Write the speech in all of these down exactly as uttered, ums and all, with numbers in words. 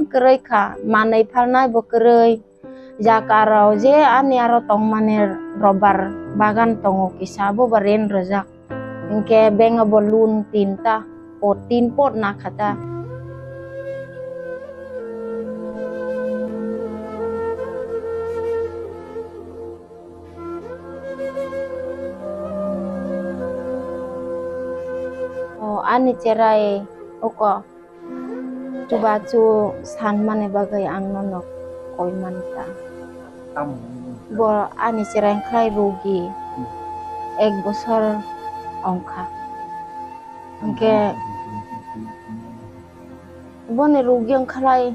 Kwrwi kha, manwi phalnai bo kwrwi. Jaga rok je ani aro tongmani rubber bagan tongo kisa, abo bo rent rwjak. Hinkhe bank o bo loan tinta, pot, tin pot nakha ta. O ani cherai uko. Chubachu sanmani bagwi ang nono koi manta. Tamo? Bo ani cherang khlai rugi. Hmm. Ek bosor ongkha. Hinkhe boni rugi wngkhlai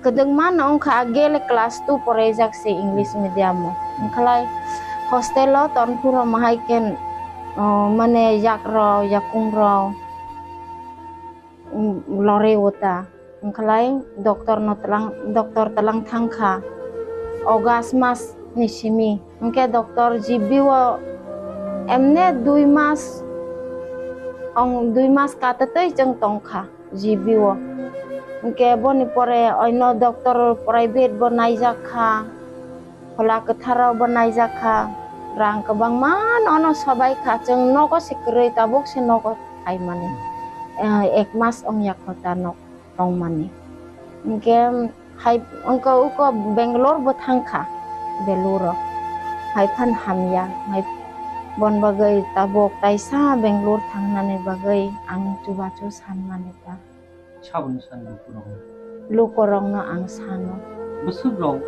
kwdwkma no wngkha, agele class two poraijak se English medium o. Wngkhlai hostel o tonphuru mahai khe, o, mane yak rok, yakung rok. Lorwi o ta, wngkhlai doctor no tlang, doctor tlang thang kha August mas ni simi, hinkhe doctor G B o emne dui mas, ong dui mas katatwi chwng tong kha G B o, hinkhe boni pore oino doctor private bo naijak kha. Phola kwthar rok bo naijak kha, rang kwbangma nono sobai kha, chwng nogo se kwrwi, tabuk se nogo phaimani, eh, ek mas wngya kho ta nok tongmani. Hinkhe hai wngkha uko Bangalore bo thang kha, Beluru o hai phan hamya, hai bon bagwi tabuk taisa Bangalore thangnani bagwi ang chubachu sanmani ta. Saboni sani lukurok. Lukurokno ang sano. Bwswk rok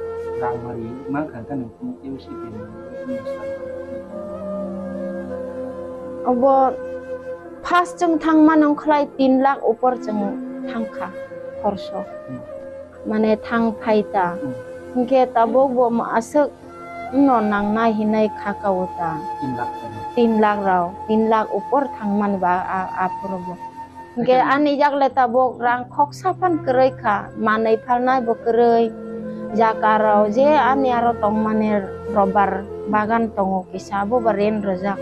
rang mari mankha, gana phone tei sidi. Obo first chwng thangmano wngkhlai tin lakh upor chwng thangkha khorso. Hmm. Mane thang phai ta. Hmm. Hinkhe tabuk bo aswk no nangnai hinai kha ka o ta. Tin lakh rok. Tin lakh rok, tin lakh upor thangmani ba a, a phuru bo. Hinkhe ani jak le tabuk rang khoksa phan kwrwi kha, manwi phalnai bo kwrwi. Jaga rok je ani aro tongmani rubber bagan tongo kisa, abo bo rent rwjak.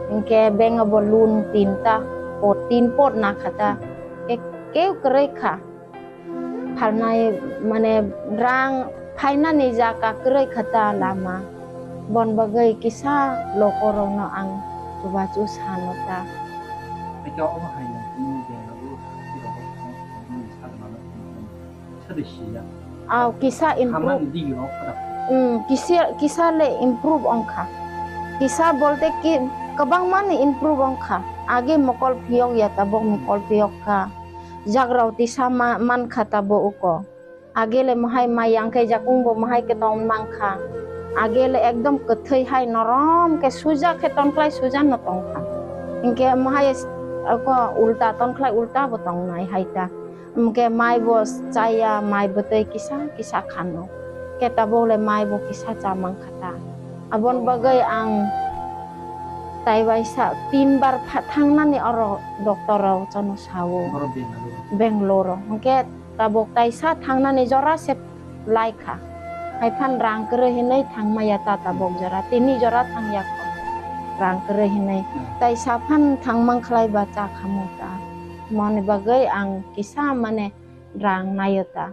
Hinkhe bank o bo loan tinta, pot, tin pot nakha ta. Ke-, keu kwrwi kha. Phalnai mane rang phainani jaga kwrwi kha ta lama. Bon bagwi kisa lukurokno ang chubachu sano ta. Eke omo hai no tini bengalo hasteo hasteo ni sakmano tini sade siya. Aw, kisa improve. Hamani digi no khada. Hmm, kisa, kisa le improve ongkha. Kisa bolte ki, kwbangmani improve ongkha. Age mokol phiyok ya, tabuk mokol phiyok kha. Jagrao tisa ma-, mankha tabuk uko. Agele mohai mai yang khe jakung bo mohai khe tong mankha. Agele ekdom kwthwi hai norom khe suja khe tonkhlai suja no tongkha. Hinkhe mohai s-, ako ulta tonkhlai ulta bo tongnai hai ta. Hinkhe mai bo chaya, mai bwtwi kisa kisa khano. Khe tabuk le mai bo kisa cha mankha ta. Aboni bagwi ang tai waisa tin bar pha-, thangnani oro doctor rok jono sao. Oro Bangalore. Bangalore. Hinkhe tabuk taisa thangnani jora se lai kha. Hai phan rang kwrwi hinwi thangmaya ta tabuk jora. Tini jora thangya kho. Rang kwrwi hinwi. Hmm. Taisa phan thangmang khlai ba cha khamung ta. Moni bagwi ang kisa mane rang naio ta.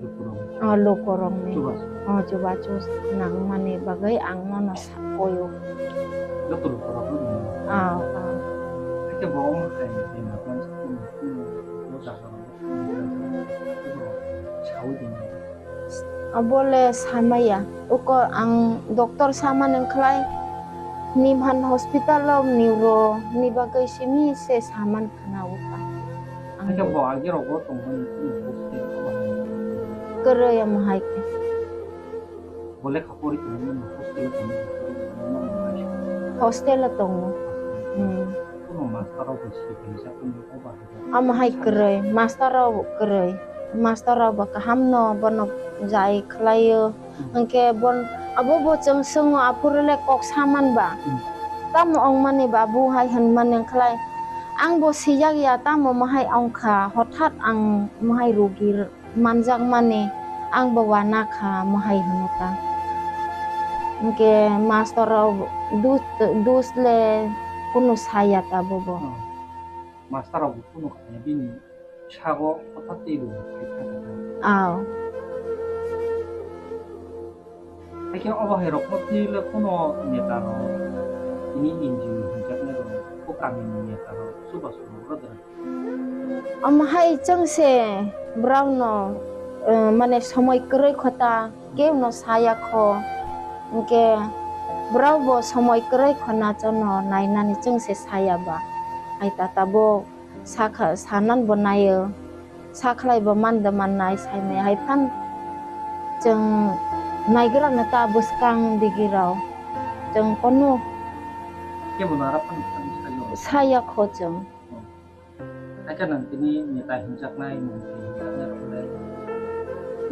Lukurok. Oh, lukurokni. Chubachu. Oh, chubachu nangmani bagwi ang nono sa-, koyo. Joto lukurok no nini. Ah, ah. Haikhe bo omo hai bini plan sa, hmm, hmm, bo jaga rok, hmm, saui tongmani. Abole samaya. Uko ang doctor samani wngkhlai Nimhan hospital o neuro ni bagwi simi se saman khna uka. Ang haikhe bo age rogo tongmani hostel o bahai. Kwrwi omo hai khe. Bo lekha pori tongmani hostel o tongmani. Hostel o tongo. Hmm. Kuno master rok bo sibini sa tongmani o bahai. Omo hai kwrwi, master rok kwrwi. Master rok bo kaham no bono jai khlaio. Hinkhe bon, abo bo chwng swngo, aphuru le kok saman ba. Hmm. Tamo ongmani ba, bo hai hwnmani wngkhlai, ang bo sijak ya, tamo mohai ongkha, hothat ang mohai rugi manjakmani, ang bo wana kha, mohai hwno ta. Hinkhe master rok dus, dus le kunu saya ta bo bo. Hmm. Master rok bo kunu kha bini. Sago hothat tei bo phai thangkha ta. Aw. Haikhe obo hai rokno twi le kuno neta rok, tini N G O hinjaknai rok, o kami ni neta rok, chubachu rok, rodra. Omo hai chwng se borok no, eh, mane somoi kwrwi kho ta, kebo no saya kho. Hinkhe borok bo somoi kwrwi kho na, chwng no nainani chwng se saya ba. Hai ta tabuk sakha, sanan bo naio. Sakhlai bo man de mannai, saimai hai phan chwng naigra na ta bwskang digi rok. Chwng kono kebo no ara phan phan sayo. Saya kho chwng. Haikhe nang tini neta hinjaknai, mantri hinjaknai rok le,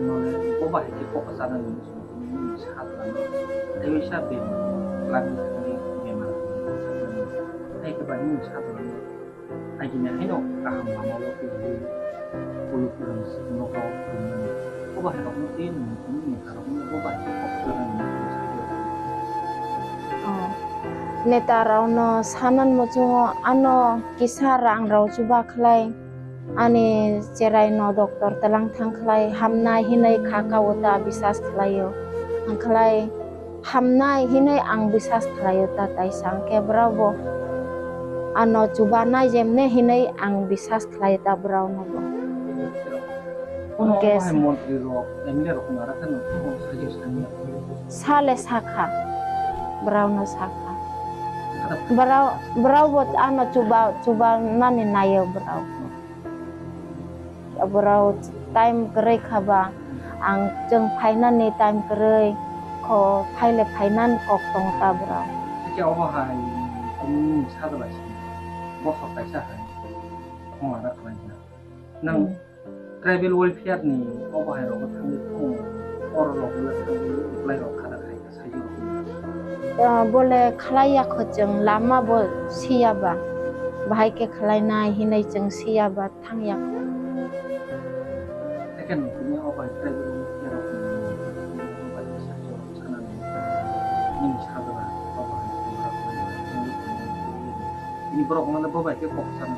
nole bo bahai khe kok kwchanai hinwi chwng tini nini sa twlangwi. Tei waisa bemar twlangwi thangwi bemar hinwi hinjaknai. Haikhe bai nini sa twlangwi agini haino kaham lama o twiwi kuluk rwng nogo rwngmani. Bo bahai rokno tei nini tini neta rokno bo bahai khe kok kwchanai hinwi chwng sayo. Oh. Neta rokno sanan muchungo ano kisa rang rok chuba khlai, ani cherai no doctor twlang thang khlai, hamnai hinwi kha kao ta bisas khlaio. Ang khlai hamnai hinwi ang bisas khlaio ta, taisa hwnkhe borok bo ano chubanai jemne hinwi ang bisas khlaio ta borok no bo. Hwnkhe omo hai montri rok, M L A rok nara khe no tamo sajwk sanya. Sale sakha, borok no sakha. Borok, borok bo ano chuba, chuba nani naio borok. Borok time kwrwi kha ba, ang chwng phainani time kwrwi kho, phaile phainan kok tong ta borok. Hakhe omo hai tini sajla si bosok kaisa hai khong ara khlaijak. Nang Hmm. Tribal welfare ni obo hai rogo thangwi khong, oro rogo le thangwi uklai rok khada khai. Ah, bole khlai ya kho chwng, lama bo siya ba, bahai khe khlai nai hinwi chwng siya ba thang ya kho. Second, tini o bai tei bini kerok ni bai sa chwng sana ni nini sajla o bai ni borok mane bo bai khe kok sana.